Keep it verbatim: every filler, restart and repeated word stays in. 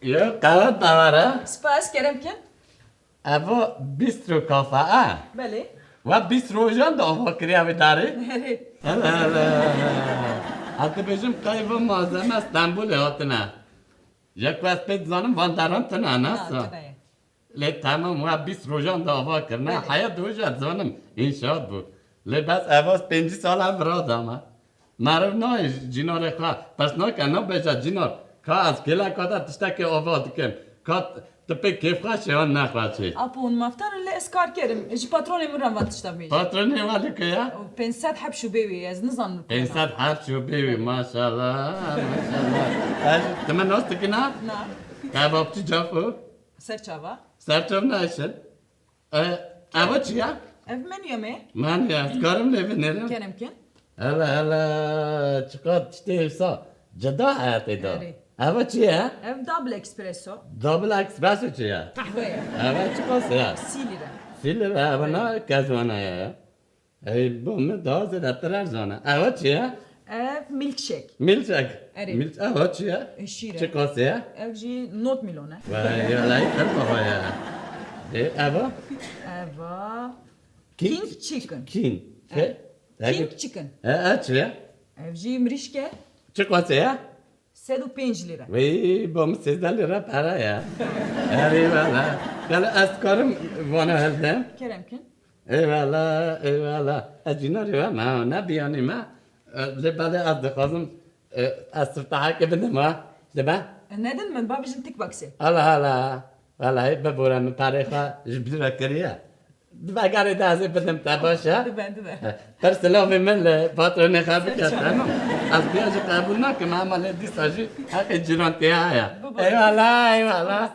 Yo, qehwe tewere. Spas, kerem kin. Evo bîst ro kafe e. Belê. We bîst rojan de ava kiriye vê darê. Herê. Hele hele. Hadi bêjim qey va malzeme Stenbolê hatine. Ya ku ez pê dizanim van deran tine, ne sa? Ha, tine ye. Lê temam, we bîst rojan de ava kirine. Belê. Heya di roja dizanim înşaat bû. Lê bes ev az pêncî sal ev vira dame. Meriv nayê cînarê xwe pirs nake, nabêje cînar, ka ez kêleka te tiştekê ava dikim. Ka tu pê kêfxweş ê yan nexweş ê. Apo hûn mafdar in, lê ez karker im. Ji patronê min re van tişta bêjim. Patronê we li ku ye? Pênc sed heb şûbê wê ye, ez nizanim li ku ye. Pênc sed heb şûbê wê, maşallah, maşallah. Ez, tu min nas dikina? Na. Kebabçî Cafo. Ser çava. Serçev nayşin. E, eva çi ye? Ev menüya me. Menüya, ez karim lê binêrim? Kerem kin. Hele hele, çiqas tiştê wisa cida heye tê de. Erê. Eva çi ye? Ev double espresso. Double espresso çi ye? Qehwe ye. Eva çiqas ye? Sî lîre. Sî lîre, eva ne kezwana ye. Ey, bo min daha zêdetir erzan e. Eva çi ye? Ev milkshake. Milkshake. Erê. Milk, eva çi ye? E, şîr e. Çi qasê ye? Ev jî nod milyon e. Vay, ya, lay, ev baba ye. E, eva? Eva King Chicken. King. He? King Chicken. E, e, çi ye? Ev jî mirîşk e. Çi qasê ye? Sed û pênc lîre. Vey, bo min sêzdeh lîre pere ye. Erê valla. Gel ez karim vana hildim. Kerem kin. Eyvallah, eyvallah. Ez cînarê we me, ne biyanî me. E, lê belê ez dixwazim, e, ez siftahekê bidim ha. Dibe? E, nedin min, ba bijin tik baksê. Hala, hala. Wellahî bibore min perê xwe ji bîr ve kiriye. Dibe gerê de ez ê bidim te, baş e? Dibe, dibe. Pir silavê min li patronê xwe bike, tamam. Ez biya jî qebûl nakim, hema lê dîsa jî heqê cîrantî heye. Eyvallah, eyvallah.